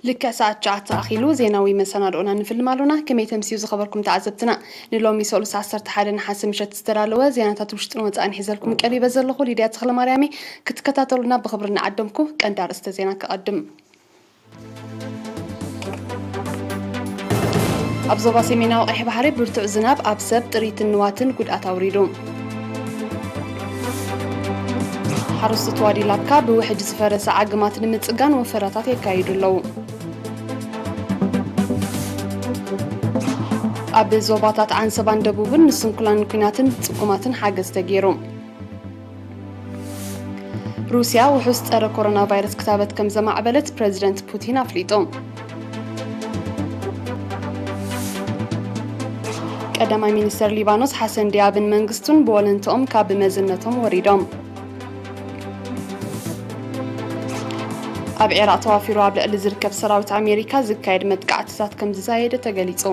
ልክዕ ሰዓት ትሽዓተ ኣኺሉ ዜናዊ መሰናድኦና ንፍልም ኣሎና። ከመይ ተምስዩ ዝኸበርኩም ተዓዘብትና? ንሎሚ ሰሉስ ዓሰርተ ሓደ ነሓሰ ምሸት ዝተዳለወ ዜናታት ውሽጥን ወጻእን ሒዘልኩም ቀሪበ ዘለኹ ሊድያ ተኽለማርያም እየ። ክትከታተሉና ብኽብሪ እናዓደምኩ ቀንዲ ኣርእስተ ዜና ከቐድም። ኣብ ዞባ ሰሜናዊ ቀይሕ ባሕሪ ብርቱዕ ዝናብ ኣብ ሰብ ጥሪትን ንዋትን ጉድኣት ኣውሪዱ። ሓረስቶት ዋዲ ላካ ብውሕጅ ዝፈረሰ ዓግማት ንምጽጋን ወፈራታት የካይዱ ኣለዉ። ኣብ ዞባታት ዓንሰባን ደቡብን ንስንኩላን ኲናትን ጽጉማትን ሓገዝ ተገይሩ። ሩስያ ውሑስ ጸረ ኮሮና ቫይረስ ክታበት ከም ዘማዕበለት ፕረዚደንት ፑቲን ኣፍሊጡ። ቀዳማይ ሚኒስተር ሊባኖስ ሓሰን ዲያብን መንግስቱን ብወለንትኦም ካብ መዝነቶም ወሪዶም። ኣብ ዒራቕ ተዋፊሩ ኣብ ልዕሊ ዝርከብ ሰራዊት ኣሜሪካ ዝካየድ መጥቃዕትታት ከም ዝዛየደ ተገሊጹ።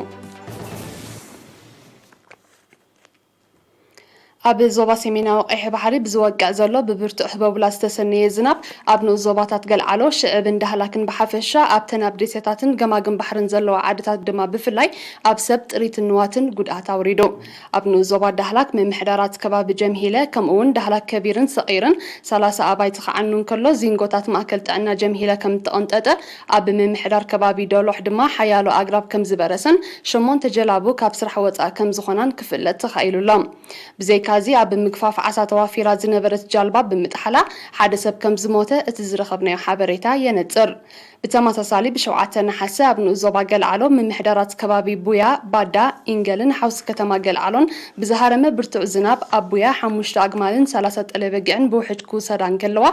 ኣብ ዞባ ሰሜናዊ ቀይሕ ባሕሪ ብዝወቅዕ ዘሎ ብብርቱዕ ህበቡላ ዝተሰነየ ዝናብ ኣብ ንኡስ ዞባታት ገልዓሎ፣ ሽዕብን ዳህላክን ብሓፈሻ ኣብተን ኣብ ደሴታትን ገማግም ባሕርን ዘለዋ ዓድታት ድማ ብፍላይ ኣብ ሰብ ጥሪትን ንዋትን ጉድኣት ኣውሪዱ። ኣብ ንኡስ ዞባ ዳህላክ ምምሕዳራት ከባቢ ጀምሂለ ከምኡ እውን ዳህላክ ከቢርን ሰቒርን ሰላሳ ኣባይቲ ክዓኑ እንከሎ ዚንጎታት ማእከል ጥዕና ጀምሂለ ከም እተቐንጠጠ ኣብ ምምሕዳር ከባቢ ዶሎሕ ድማ ሓያሎ ኣግራብ ከም ዝበረሰን ሸሞንተ ጀላቡ ካብ ስራሕ ወጻኢ ከም ዝኾናን ክፍለጥ ተኻኢሉ ኣሎ። ብዘይካዚ ኣብ ምግፋፍ ዓሳ ተዋፊራ ዝነበረት ጃልባ ብምጥሓላ ሓደ ሰብ ከም ዝሞተ እቲ ዝረኸብናዮ ሓበሬታ የነጽር። ብተመሳሳሊ ብሸውዓተ ነሓሰ ኣብ ንኡስ ዞባ ገልዓሎ ምምሕዳራት ከባቢ ቡያ፣ ባዳ፣ ኢንገልን ሓውሲ ከተማ ገልዓሎን ብዝሃረመ ብርቱዕ ዝናብ ኣብ ቡያ ሓሙሽተ ኣግማልን ሰላሳ ጠለበጊዕን ብውሕጅ ክውሰዳ እንከለዋ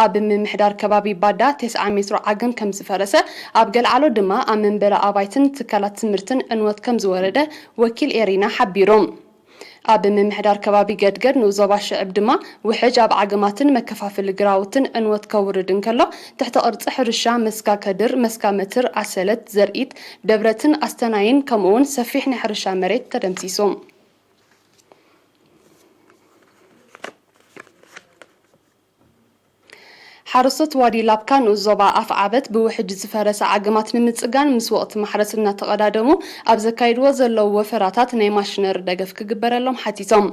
ኣብ ምምሕዳር ከባቢ ባዳ ተስዓ ሜትሮ ዓገን ከም ዝፈረሰ ኣብ ገልዓሎ ድማ ኣብ መንበሪ ኣባይትን ትካላት ትምህርትን ዕንወት ከም ዝወረደ ወኪል ኤሪና ሓቢሩ። ኣብ ምምሕዳር ከባቢ ገድገድ ንኡስ ዞባ ሽዕብ ድማ ውሕጅ ኣብ ዓገማትን መከፋፈሊ ግራውትን ዕንወት ከውርድ እንከሎ ትሕቲ ቅርጺ ሕርሻ መስካ ከድር፣ መስካ መትር፣ ኣሰለት፣ ዘርኢት፣ ደብረትን ኣስተናይን ከምኡውን ሰፊሕ ናይ ሕርሻ መሬት ተደምሲሱ። ሓረስቶት ዋዲ ላብካ ንኡስ ዞባ ኣፍዓበት ብውሕጅ ዝፈረሰ ዓግማት ንምጽጋን ምስ ወቕቲ ማሕረስ እናተቐዳደሙ ኣብ ዘካይድዎ ዘለዉ ወፈራታት ናይ ማሽነሪ ደገፍ ክግበረሎም ሓቲቶም።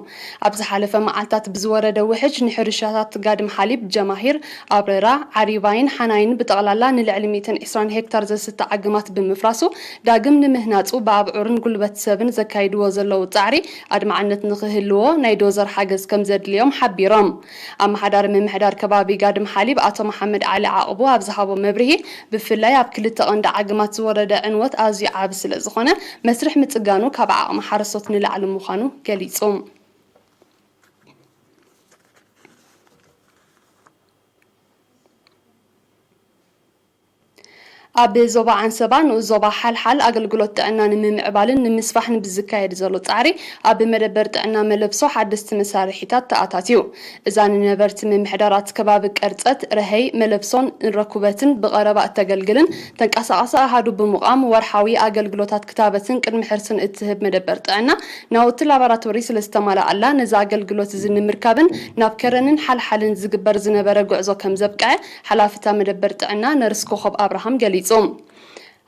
ኣብ ዝሓለፈ መዓልታት ብዝወረደ ውሕጅ ንሕርሻታት ጋድም ሓሊብ ጀማሂር፣ ኣብረራ፣ ዓሪባይን ሓናይን ብጠቕላላ ንልዕሊ ሚእትን ዕስራን ሄክታር ዘስተ ዓግማት ብምፍራሱ ዳግም ንምህናጹ ብኣብዑርን ጉልበት ሰብን ዘካይድዎ ዘለዉ ጻዕሪ ኣድማዕነት ንኽህልዎ ናይ ዶዘር ሓገዝ ከም ዘድልዮም ሓቢሮም። ኣመሓዳሪ ምምሕዳር ከባቢ ጋድም ሓሊብ ኣቶ መሓመድ ዓሊ ዓቕቡ ኣብ ዝሃቦ መብርሂ፣ ብፍላይ ኣብ ክልተ ቀንዲ ዓግማት ዝወረደ ዕንወት ኣዝዩ ዓቢ ስለ ዝኾነ መስርሕ ምጽጋኑ ካብ ዓቕሚ ሓረስቶት ንላዕሊ ምዃኑ ገሊጹ። ኣብ ዞባ ዓንሰባ ንኡስ ዞባ ሓልሓል ኣገልግሎት ጥዕና ንምምዕባልን ንምስፋሕን ብዝካየድ ዘሎ ጻዕሪ ኣብ መደበር ጥዕና መለብሶ ሓደስቲ መሳርሒታት ተኣታትዩ። እዛ ንነበርቲ ምምሕዳራት ከባቢ ቀርጸት፣ ረሀይ፣ መለብሶን እንረኩበትን ብቐረባ እተገልግልን ተንቀሳቓሲ ኣሃዱ ብምቋም ወርሓዊ ኣገልግሎታት ክታበትን ቅድሚ ሕርስን እትህብ መደበር ጥዕና ናውቲ ላቦራቶሪ ስለ ዝተማልኣላ ነዚ ኣገልግሎት እዚ ንምርካብን ናብ ከረንን ሓልሓልን ዝግበር ዝነበረ ጉዕዞ ከም ዘብቅዐ ሓላፊ እታ መደበር ጥዕና ነርስ ኮኾብ ኣብርሃም ገሊጹ።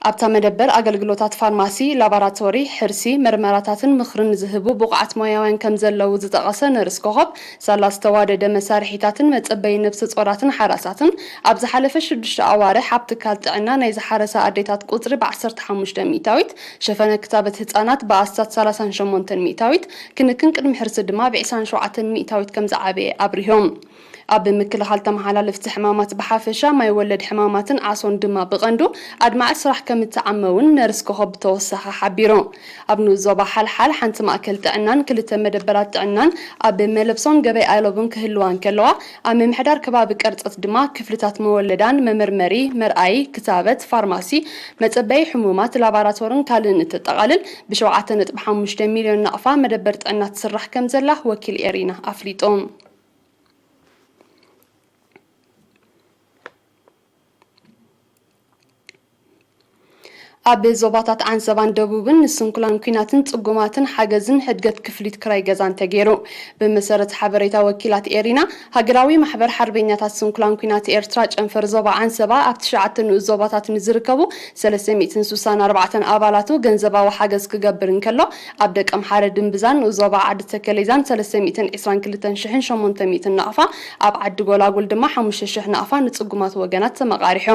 ኣብታ መደበር ኣገልግሎታት ፋርማሲ፣ ላባራቶሪ፣ ሕርሲ፣ መርመራታትን ምኽርን ዝህቡ ብቑዓት ሞያውያን ከም ዘለዉ ዝጠቐሰ ነርስ ኮኾብ፣ ሳላ ዝተዋደደ መሳርሒታትን መጸበዪ ነብሰ ጾራትን ሓራሳትን ኣብ ዝሓለፈ ሽዱሽተ ኣዋርሕ ኣብ ትካል ጥዕና ናይ ዝሓረሳ ኣዴታት ቁጽሪ ብ ዓሰርተ ሓሙሽተ ሚእታዊት፣ ሸፈነ ክታበት ህጻናት ብኣስታት ሰላሳን ሸሞንተን ሚእታዊት፣ ክንክን ቅድሚ ሕርሲ ድማ ብ ዕስራን ሸውዓተን ሚእታዊት ከም ዝዓበየ ኣብሪሆም። ኣብ ምክልኻል ተመሓላለፍቲ ሕማማት ብሓፈሻ፣ ማይ ወለድ ሕማማትን ዓሶን ድማ ብቐንዱ ኣድማዒ ስራሕ ከም እተዓመ እውን ነርስ ኮኾብ ብተወሳኺ ሓቢሩ። ኣብ ንኡስ ዞባ ሓልሓል ሓንቲ ማእከል ጥዕናን ክልተ መደበራት ጥዕናን ኣብ መለብሶን ገበይ ኣሎብን ክህልዋ እንከለዋ፣ ኣብ ምምሕዳር ከባቢ ቀርጸት ድማ ክፍልታት መወለዳን መመርመሪ፣ መርኣዪ፣ ክታበት፣ ፋርማሲ፣ መጸበዪ ሕሙማት፣ ላባራቶርን ካልእን እተጠቓልል ብሸውዓተ ነጥቢ ሓሙሽተ ሚልዮን ናቕፋ መደበር ጥዕና ትስራሕ ከም ዘላ ወኪል ኤሪና ኣፍሊጡ። ኣብ ዞባታት ዓንሰባን ደቡብን ንስንኩላን ኲናትን ጽጉማትን ሓገዝን ሕድገት ክፍሊት ክራይ ገዛን ተገይሩ። ብመሰረት ሓበሬታ ወኪላት ኤሪና፣ ሃገራዊ ማሕበር ሓርበኛታት ስንኩላን ኲናት ኤርትራ ጨንፈር ዞባ ዓንሰባ ኣብ ትሽዓተ ንኡስ ዞባታት ንዝርከቡ ሰለስተ ሚእትን ስሳን ኣርባዕተን ኣባላቱ ገንዘባዊ ሓገዝ ክገብር እንከሎ፣ ኣብ ደቀምሓረ ድንብዛን ንኡስ ዞባ ዓዲ ተከሌዛን ሰለስተ ሚእትን ዕስራን ክልተን ሽሕን ሸሞንተ ሚእትን ናቕፋ፣ ኣብ ዓዲ ጎላጉል ድማ ሓሙሽተ ሽሕ ናቕፋ ንጽጉማት ወገናት ተመቓሪሑ።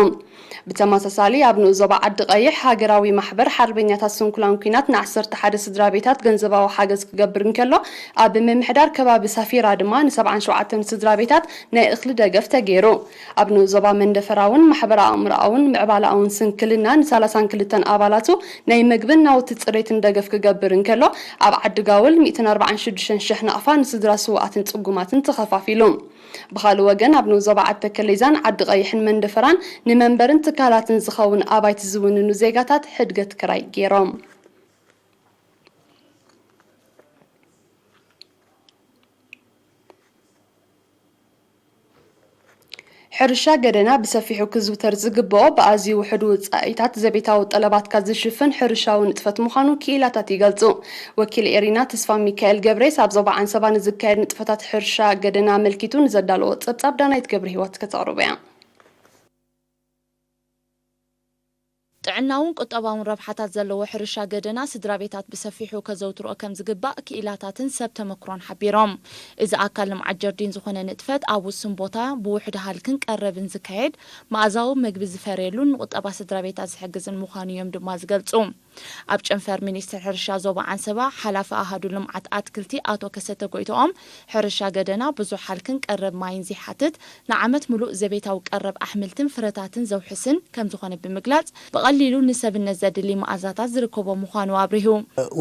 ብተመሳሳሊ ኣብ ንኡስ ዞባ ዓዲ ቀይሕ ሃገራዊ ማሕበር ሓርበኛታት ስንኩላን ኲናት ንዓሰርተ ሓደ ስድራ ቤታት ገንዘባዊ ሓገዝ ክገብር እንከሎ፣ ኣብ ምምሕዳር ከባቢ ሳፊራ ድማ ንሰብዓን ሸውዓተን ስድራ ቤታት ናይ እኽሊ ደገፍ ተገይሩ። ኣብ ንኡስ ዞባ መንደፈራ እውን ማሕበራዊ ኣእምሮኣውን ምዕባለኣውን ስንክልና ንሰላሳን ክልተን ኣባላቱ ናይ መግብን ናውቲ ጽሬትን ደገፍ ክገብር እንከሎ፣ ኣብ ዓዲ ጋውል ሚእትን ኣርባዓን ሽዱሽተን ሽሕ ናቕፋ ንስድራ ስውኣትን ጽጉማትን ተኸፋፊሉ። ብኻልእ ወገን፣ ኣብ ንኡስ ዞባ ዓዲ ተከሌዛን ዓዲ ቀይሕን መንደፈራን ንመንበርን ትካላትን ዝኸውን ኣባይቲ ዝውንኑ ዜጋታት ሕድገት ክራይ ገይሮም። ሕርሻ ገደና ብሰፊሑ ክዝውተር ዝግብኦ፣ ብኣዝዩ ውሑድ ውጻኢታት ዘቤታዊ ጠለባትካ ዝሽፍን ሕርሻዊ ንጥፈት ምዃኑ ክኢላታት ይገልጹ። ወኪል ኤሪና ተስፋ ሚካኤል ገብሬስ ኣብ ዞባ ዓንሰባ ንዝካየድ ንጥፈታት ሕርሻ ገደና ኣመልኪቱ ንዘዳለዎ ጸብጻብ ዳናይት ገብረ ህይወት ከተቕርቦ እያ። ጥዕናውን ቁጠባውን ረብሓታት ዘለዎ ሕርሻ ገደና ስድራ ቤታት ብሰፊሑ ከዘውትርኦ ከም ዝግባእ ክኢላታትን ሰብ ተመክሮን ሓቢሮም። እዚ ኣካል ልምዓት ጀርዲን ዝኾነ ንጥፈት ኣብ ውሱን ቦታ ብውሑድ ሃልክን ቀረብን ዝካየድ መኣዛዊ መግቢ ዝፈርየሉን ንቁጠባ ስድራ ቤታት ዝሕግዝን ምዃኑ እዮም ድማ ዝገልጹ። ኣብ ጨንፈር ሚኒስትር ሕርሻ ዞባ ዓንሰባ ሓላፊ ኣሃዱ ልምዓት ኣትክልቲ ኣቶ ከሰተ ጎይትኦም፣ ሕርሻ ገደና ብዙሕ ሃልክን ቀረብ ማይን ዘይሓትት፣ ንዓመት ምሉእ ዘቤታዊ ቀረብ ኣሕምልትን ፍረታትን ዘውሕስን ከም ዝኾነ ብምግላጽ፣ ብቐሊሉ ንሰብነት ዘድሊ መኣዛታት ዝርከቦ ምዃኑ ኣብሪሁ።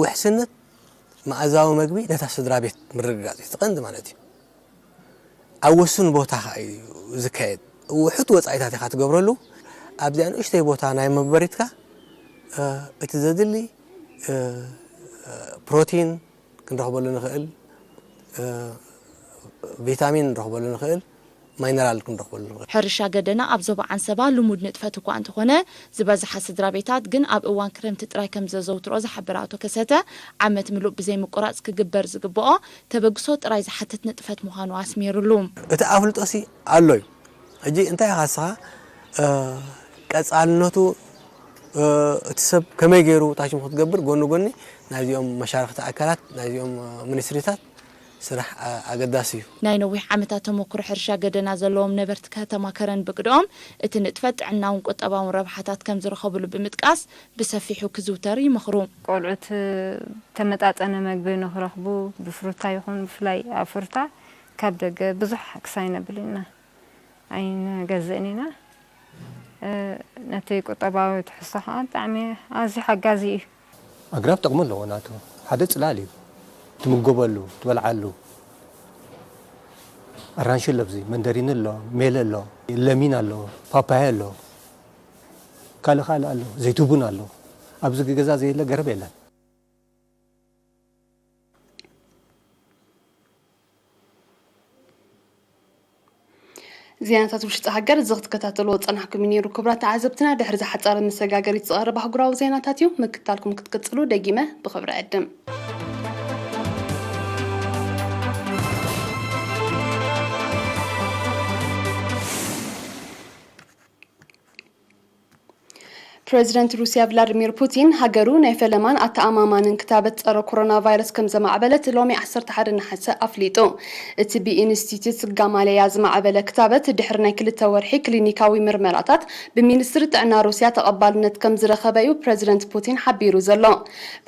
ውሕስነት መኣዛዊ መግቢ ነታ ስድራ ቤት ምርግጋጽ እዩ፣ እቲ ቀንዲ ማለት እዩ። ኣብ ውሱን ቦታ ኸኣ እዩ ዝካየድ። ውሑድ ወጻኢታት ኢኻ ትገብረሉ። ኣብዚኣ ንእሽተይ ቦታ ናይ መንበሪትካ፣ እ፣ እቲ ዘድሊ፣ እ፣ ፕሮቲን ክንረኽበሉ ንኽእል፣ እ፣ ቪታሚን ክንረኽበሉ ንኽእል፣ ማይነራል ክንረኽበሉ ንኽእል። ሕርሻ ገደና ኣብ ዞባ ዓንሰባ ልሙድ ንጥፈት እኳ እንተኾነ፣ ዝበዝሓ ስድራ ቤታት ግን ኣብ እዋን ክረምቲ ጥራይ ከም ዘዘውትሮ ዝሓበረ ኣቶ ከሰተ፣ ዓመት ምሉእ ብዘይምቁራጽ ክግበር ዝግብኦ ተበግሶ ጥራይ ዝሓትት ንጥፈት ምዃኑ ኣስሚሩሉ። እቲ ኣፍልጦሲ ኣሎ እዩ። ሕጂ እንታይ ኢኻ ንስኻ፣ እ፣ ቀጻልነቱ፣ እ፣ እቲ ሰብ ከመይ ገይሩ ታሽሙ ክትገብር፣ ጎኒ ጎኒ ናይዚኦም መሻርኽቲ ኣካላት፣ ናይዚኦም፣ እ፣ ሚኒስትሪታት ስራሕ፣ እ፣ ኣገዳሲ እዩ። ናይ ነዊሕ ዓመታት ተመኩሮ ሕርሻ ገደና ዘለዎም ነበርቲ ከተማ ከረን ብግደኦም፣ እቲ ንጥፈት ጥዕናውን ቁጠባውን ረብሓታት ከም ዝረኸብሉ ብምጥቃስ፣ ብሰፊሑ ክዝውተር ይመኽሩ። ቆልዑት ተመጣጠነ መግቢ ንኽረኽቡ፣ ብፍሩታ ይኹን ብፍላይ ኣብ ፍሩታ ካብ ደገ ብዙሕ ክሳይነብል ኢና። ኣይንገዝእን ኢና። እ፣ ነቲ ቁጠባዊ ትሕዝቶ ከዓ ብጣዕሚ ኣዝዩ ሓጋዚ እዩ። ኣግራብ ጥቕሚ ኣለዎ ናቱ። ሓደ ጽላል እዩ። ትምገበሉ፣ ትበልዓሉ። ኣራንሺ ኣሎ፣ ኣብዚ መንደሪን ኣሎ፣ ሜል ኣሎ፣ ለሚን ኣሎ፣ ፓፓያ ኣሎ። ካልእ ካልእ ኣሎ፣ ዘይትቡን ኣሎ። ኣብዚ ገዛ ዘየለ ገረብ የለን። ዜናታት ውሽጢ ሃገር እዚ ክትከታተልዎ ዝጸናሕኩም እዩ ነይሩ። ክቡራት ተዓዘብትና፣ ድሕሪ ዝሓጻረ መሰጋገሪት ዝቐርብ ኣህጉራዊ ዜናታት እዩ። ምክትታልኩም ክትቅጽሉ ደጊመ ብኽብሪ ዕድም። ፕረዚደንት ሩስያ ቭላድሚር ፑቲን፣ ሃገሩ ናይ ፈለማን ኣተኣማማንን ክታበት ጸረ ኮሮና ቫይረስ ከም ዘማዕበለት ሎሚ ዓሰርተ ሓደ ነሓሰ ኣፍሊጡ። እቲ ብኢንስቲትዩት ጋማሌያ ዝማዕበለ ክታበት፣ ድሕሪ ናይ ክልተ ወርሒ ክሊኒካዊ ምርመራታት፣ ብሚኒስትሪ ጥዕና ሩስያ ተቐባልነት ከም ዝረኸበ እዩ ፕረዚደንት ፑቲን ሓቢሩ ዘሎ።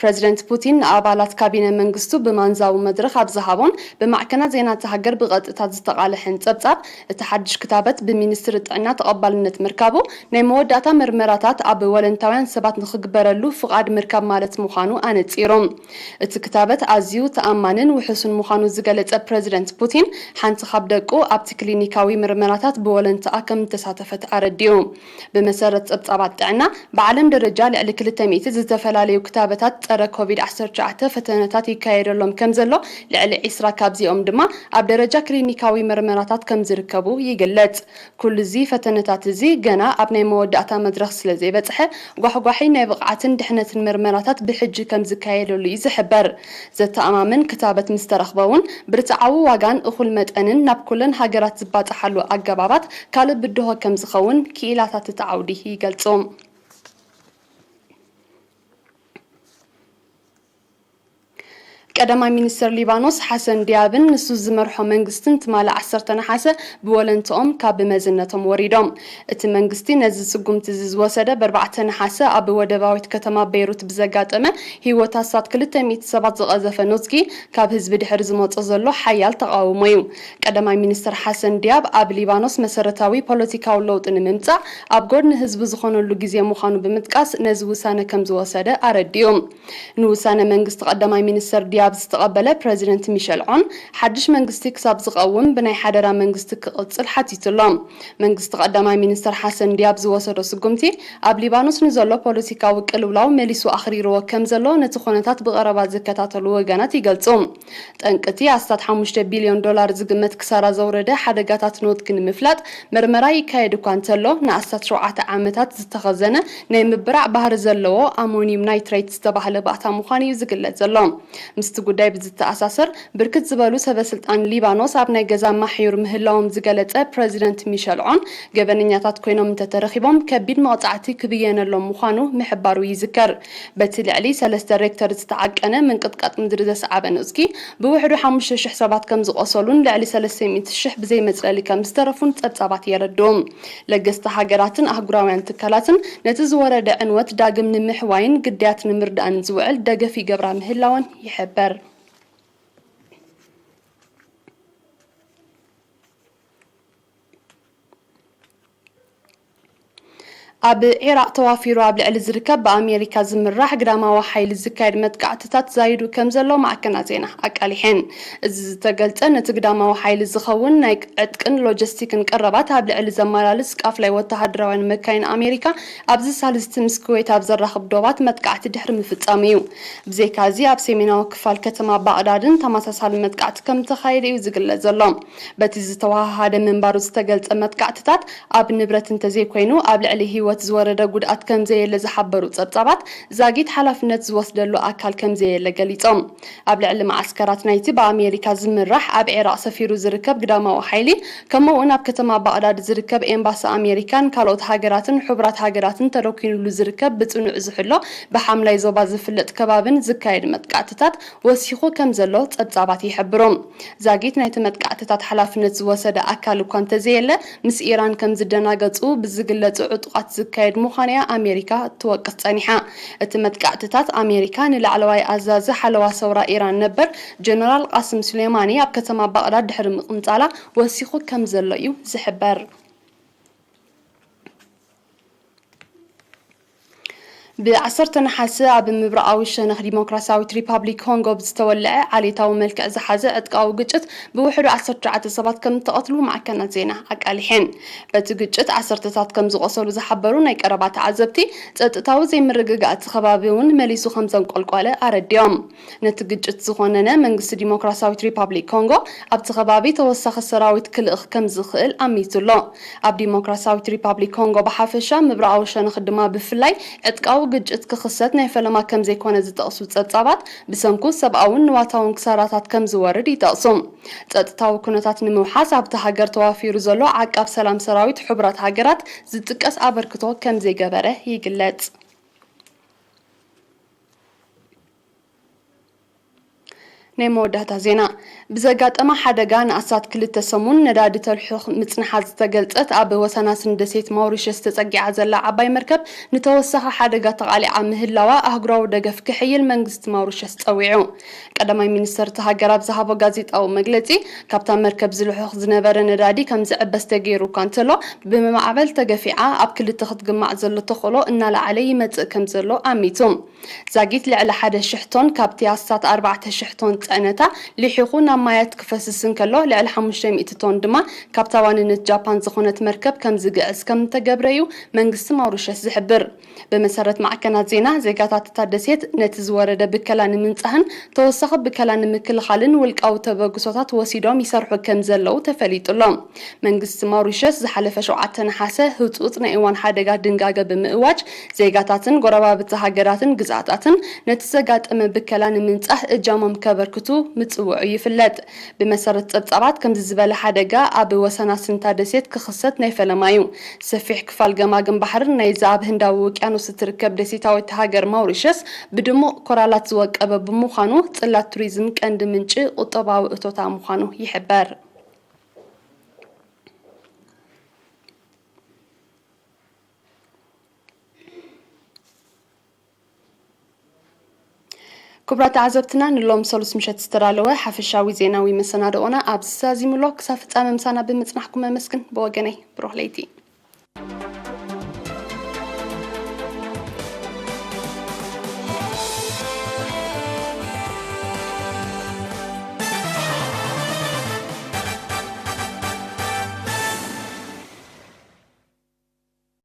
ፕረዚደንት ፑቲን ንኣባላት ካቢነ መንግስቱ ብማንዛዊ መድረኽ ኣብ ዝሃቦን ብማዕከናት ዜና እታ ሃገር ብቐጥታ ዝተቓልሐን ጸብጻብ፣ እቲ ሓድሽ ክታበት ብሚኒስትሪ ጥዕና ተቐባልነት ምርካቡ፣ ናይ መወዳእታ መርመራታት ኣብ ወለንታውያን ሰባት ንኽግበረሉ ፍቓድ ምርካብ ማለት ምዃኑ ኣነጺሩ። እቲ ክታበት ኣዝዩ ተኣማንን ውሑስን ምዃኑ ዝገለጸ ፕረዚደንት ፑቲን፣ ሓንቲ ካብ ደቁ ኣብቲ ክሊኒካዊ መርመራታት ብወለንታኣ ከም እተሳተፈት ኣረዲኡ። ብመሰረት ጸብጻባት ጥዕና፣ ብዓለም ደረጃ ልዕሊ ክልተ ሚእቲ ዝተፈላለዩ ክታበታት ጸረ ኮቪድ ዓሰርተ ትሽዓተ ፈተነታት ይካየደሎም ከም ዘሎ፣ ልዕሊ ዒስራ ካብዚኦም ድማ ኣብ ደረጃ ክሊኒካዊ መርመራታት ከም ዝርከቡ ይግለጽ። ኩሉ እዚ ፈተነታት እዚ ገና ኣብ ናይ መወዳእታ መድረኽ ስለ ዘይበጽሐ፣ ጓሕጓሒ ናይ ብቕዓትን ድሕነትን መርመራታት ብሕጂ ከም ዝካየደሉ እዩ ዝሕበር። ዘተኣማምን ክታበት ምስ ተረኽበ እውን ብርትዓዊ ዋጋን እኹል መጠንን ናብ ኩለን ሃገራት ዝባጽሓሉ ኣገባባት ካልእ ብድሆ ከም ዝኸውን ክኢላታት እቲ ዓውዲ ይገልጹ። ቀዳማይ ሚኒስተር ሊባኖስ ሓሰን ዲያብን ንሱ ዝመርሖ መንግስትን ትማሊ ዓሰርተ ነሓሰ ብወለንትኦም ካብ መዝነቶም ወሪዶም። እቲ መንግስቲ ነዚ ስጉምቲ እዚ ዝወሰደ ብኣርባዕተ ነሓሰ ኣብ ወደባዊት ከተማ ቤይሩት ብዘጋጠመ ህይወት ኣስታት ክልተ ሚእቲ ሰባት ዝቐዘፈ ኖዝጊ ካብ ህዝቢ ድሕሪ ዝመጾ ዘሎ ሓያል ተቓውሞ እዩ። ቀዳማይ ሚኒስተር ሓሰን ዲያብ ኣብ ሊባኖስ መሰረታዊ ፖለቲካዊ ለውጢ ንምምጻእ ኣብ ጎድኒ ህዝቢ ዝኾነሉ ግዜ ምዃኑ ብምጥቃስ ነዚ ውሳነ ከም ዝወሰደ ኣረዲኡ። ንውሳነ መንግስቲ ቀዳማይ ሚኒስተር ዲያብ ዝተቐበለ ፕረዚደንት ሚሸል ዖን፣ ሓድሽ መንግስቲ ክሳብ ዝቐውም ብናይ ሓደራ መንግስቲ ክቕጽል ሓቲቱ ኣሎ። መንግስቲ ቀዳማይ ሚኒስተር ሓሰን ዲያብ ዝወሰዶ ስጉምቲ፣ ኣብ ሊባኖስ ንዘሎ ፖለቲካዊ ቅልውላው መሊሱ ኣኽሪርዎ ከም ዘሎ ነቲ ኩነታት ብቐረባ ዝከታተሉ ወገናት ይገልጹ። ጠንቂ እቲ ኣስታት ሓሙሽተ ቢልዮን ዶላር ዝግመት ክሳራ ዘውረደ ሓደጋታት ኖትጊ ንምፍላጥ መርመራ ይካየድ እኳ እንተሎ፣ ንኣስታት ሸውዓተ ዓመታት ዝተኸዘነ ናይ ምብራዕ ባህሪ ዘለዎ ኣሞኒየም ናይትሬት ዝተባህለ ባእታ ምዃኑ እዩ ዝግለጽ ዘሎ። ምስቲ ጉዳይ ብዝተኣሳሰር፣ ብርክት ዝበሉ ሰበ ስልጣን ሊባኖስ ኣብ ናይ ገዛ ማሕዩር ምህላዎም ዝገለጸ ፕረዚደንት ሚሸል ዖን፣ ገበነኛታት ኮይኖም እንተተረኺቦም ከቢድ መቕጻዕቲ ክብየነሎም ምዃኑ ምሕባሩ ይዝከር። በቲ ልዕሊ ሰለስተ ሬክተር ዝተዓቀነ ምንቅጥቃጥ ምድሪ ዘስዓበ ኖዝጊ ብውሕዱ ሓሙሽተ ሽሕ ሰባት ከም ዝቖሰሉን ልዕሊ ሰለስተ ሚእቲ ሽሕ ብዘይ መጽለሊ ከም ዝተረፉን ጸብጻባት የረድኡ። ለገስቲ ሃገራትን ኣህጉራውያን ትካላትን ነቲ ዝወረደ ዕንወት ዳግም ንምሕዋይን ግዳያት ንምርዳእን ዝውዕል ደገፍ ይገብራ ምህላወን ይሕበር። ኣብ ዒራቕ ተዋፊሩ ኣብ ልዕሊ ዝርከብ ብኣሜሪካ ዝምራሕ ግዳማዊ ሓይሊ ዝካየድ መጥቃዕትታት ዛይዱ ከም ዘሎ ማዕከናት ዜና ኣቃሊሐን። እዚ ዝተገልጸ ነቲ ግዳማዊ ሓይሊ ዝኸውን ናይ ዕጥቅን ሎጂስቲክን ቀረባት ኣብ ልዕሊ ዘመላልስ ቃፍላይ ወተሃደራውያን መካይን ኣሜሪካ ኣብዚ ሳልስቲ ምስ ኩዌት ኣብ ዘራኽብ ዶባት መጥቃዕቲ ድሕሪ ምፍጻሙ እዩ። ብዘይካ እዚ ኣብ ሰሜናዊ ክፋል ከተማ ባቕዳድን ተመሳሳሊ መጥቃዕቲ ከም ተኻየደ እዩ ዝግለጽ ዘሎ። በቲ ዝተወሃሃደ ምንባሩ ዝተገልጸ መጥቃዕትታት ኣብ ንብረት እንተዘይኮይኑ ኣብ ልዕሊ ህይወት ዝወረደ ጉድኣት ከም ዘየለ ዝሓበሩ ጸብጻባት ዛጊት ሓላፍነት ዝወስደሉ ኣካል ከም ዘየለ ገሊጾም። ኣብ ልዕሊ መዓስከራት ናይቲ ብኣሜሪካ ዝምራሕ ኣብ ዒራቕ ሰፊሩ ዝርከብ ግዳማዊ ሓይሊ ከምኡ እውን ኣብ ከተማ ባቕዳድ ዝርከብ ኤምባሲ ኣሜሪካን ካልኦት ሃገራትን ሕቡራት ሃገራትን ተረኪኑሉ ዝርከብ ብጽኑዕ ዝሕሎ ብሓምላይ ዞባ ዝፍለጥ ከባብን ዝካየድ መጥቃዕትታት ወሲኹ ከም ዘሎ ጸብጻባት ይሕብሩ። ዛጊት ናይቲ መጥቃዕትታት ሓላፍነት ዝወሰደ ኣካል እኳ እንተዘየለ፣ ምስ ኢራን ከም ዝደናገጹ ብዝግለጹ ዕጡቓት ዝካየድ ምዃኑ'ያ ኣሜሪካ ትወቅስ ጸኒሓ። እቲ መጥቃዕትታት ኣሜሪካ ንላዕለዋይ ኣዛዚ ሓለዋ ሰውራ ኢራን ነበር ጀነራል ቃስም ሱሌማኒ ኣብ ከተማ ባቕዳድ ድሕሪ ምቕንጻላ ወሲኹ ከም ዘሎ እዩ ዝሕበር። ብ ዓሰርተ ነሓሰ ኣብ ምብራቓዊ ሸነኽ ዲሞክራሲያዊት ሪፓብሊክ ኮንጎ ብዝተወልዐ ዓሌታዊ መልክዕ ዝሓዘ ዕጥቃዊ ግጭት ብውሕዱ ዓሰርተ ትሽዓተ ሰባት ከም እተቐትሉ ማዕከናት ዜና ኣቃሊሐን። በቲ ግጭት ዓሰርተታት ከም ዝቖሰሉ ዝሓበሩ ናይ ቀረባ ተዓዘብቲ፣ ጸጥታዊ ዘይምርግጋእ እቲ ከባቢ እውን መሊሱ ከም ዘንቆልቆለ ኣረዲኦም። ነቲ ግጭት ዝኾነነ መንግስቲ ዲሞክራሲያዊት ሪፓብሊክ ኮንጎ ኣብቲ ከባቢ ተወሳኺ ሰራዊት ክልእኽ ከም ዝኽእል ኣሚቱ ኣሎ። ኣብ ዲሞክራሲያዊት ሪፓብሊክ ኮንጎ ብሓፈሻ፣ ምብራቓዊ ሸነኽ ድማ ብፍላይ ዕጥቃዊ ግጭት ክኽሰት ናይ ፈለማ ከም ዘይኮነ ዝጠቕሱ ጸብጻባት፣ ብሰንኩ ሰብኣውን ንዋታውን ክሳራታት ከም ዝወርድ ይጠቕሱ። ጸጥታዊ ኩነታት ንምውሓስ ኣብቲ ሃገር ተዋፊሩ ዘሎ ዓቃብ ሰላም ሰራዊት ሕቡራት ሃገራት ዝጥቀስ ኣበርክቶ ከም ዘይገበረ ይግለጽ። ናይ መወዳእታ ዜና። ብዘጋጠማ ሓደጋ ንኣስታት ክልተ ሰሙን ነዳዲ ተልሕኽ ምጽንሓ ዝተገልጸት ኣብ ወሰናስን ደሴት ማውሪሸስ ተጸጊዓ ዘላ ዓባይ መርከብ ንተወሳኺ ሓደጋ ተቓሊዓ ምህላዋ ኣህጉራዊ ደገፍ ክሕይል መንግስቲ ማውሪሸስ ጸዊዑ። ቀዳማይ ሚኒስተር እታ ሃገር ኣብ ዝሃቦ ጋዜጣዊ መግለጺ፣ ካብታ መርከብ ዝልሑኽ ዝነበረ ነዳዲ ከም ዝዕበስ ተገይሩ እኳ እንተሎ፣ ብማዕበል ተገፊዓ ኣብ ክልተ ክትግማዕ ዘሎ ተኽእሎ እናለዓለ ይመጽእ ከም ዘሎ ኣሚቱ። ዛጊት ልዕሊ ሓደ ሽሕ ቶን ካብቲ ኣስታት ኣርባዕተ ሽሕ ቶን ጽዕነታ ልሒኹ ናብ ማያት ክፈስስ እንከሎ፣ ልዕሊ ሓሙሽተ ሚእቲ ቶን ድማ ካብታ ዋንነት ጃፓን ዝኾነት መርከብ ከም ዝግዕዝ ከም እተገብረ እዩ መንግስቲ ማውሪሸስ ዝሕብር። ብመሰረት ማዕከናት ዜና፣ ዜጋታት እታ ደሴት ነቲ ዝወረደ ብከላ ንምንጻህን ተወሳኺ ብከላ ንምክልኻልን ውልቃዊ ተበግሶታት ወሲዶም ይሰርሑ ከም ዘለዉ ተፈሊጡ ኣሎ። መንግስቲ ማውሪሸስ ዝሓለፈ ሸውዓተ ነሓሰ ህጹጽ ናይ እዋን ሓደጋ ድንጋገ ብምእዋጅ፣ ዜጋታትን ጎረባብቲ ሃገራትን ግዝኣታትን ነቲ ዘጋጠመ ብከላ ንምንጻህ እጃሞም ከበርክቱ ምጽውዑ ይፍለጥ። ብመሰረት ጸብጻባት፣ ከምዚ ዝበለ ሓደጋ ኣብ ወሰን ኣስንታ ደሴት ክኽሰት ናይ ፈለማ እዩ። ሰፊሕ ክፋል ገማግም ባሕርን ናይዛ ኣብ ህንዳዊ ውቅያኖስ እትርከብ ደሴታዊት ሃገር ማውሪሸስ ብድሙቕ ኮራላት ዝወቀበ ብምዃኑ፣ ጽላት ቱሪዝም ቀንዲ ምንጪ ቁጠባዊ እቶታ ምዃኑ ይሕበር። ክቡራት ተዓዘብትና፣ ንሎም ሰሉስ ምሸት ዝተዳለወ ሓፈሻዊ ዜናዊ መሰናድኦና ኣብዚ ተዛዚሙ ኣሎ። ክሳብ ፍጻመ ምሳና ብምጽናሕኩም ኣመስግን። ብወገነይ ብሩኽ ለይቲ።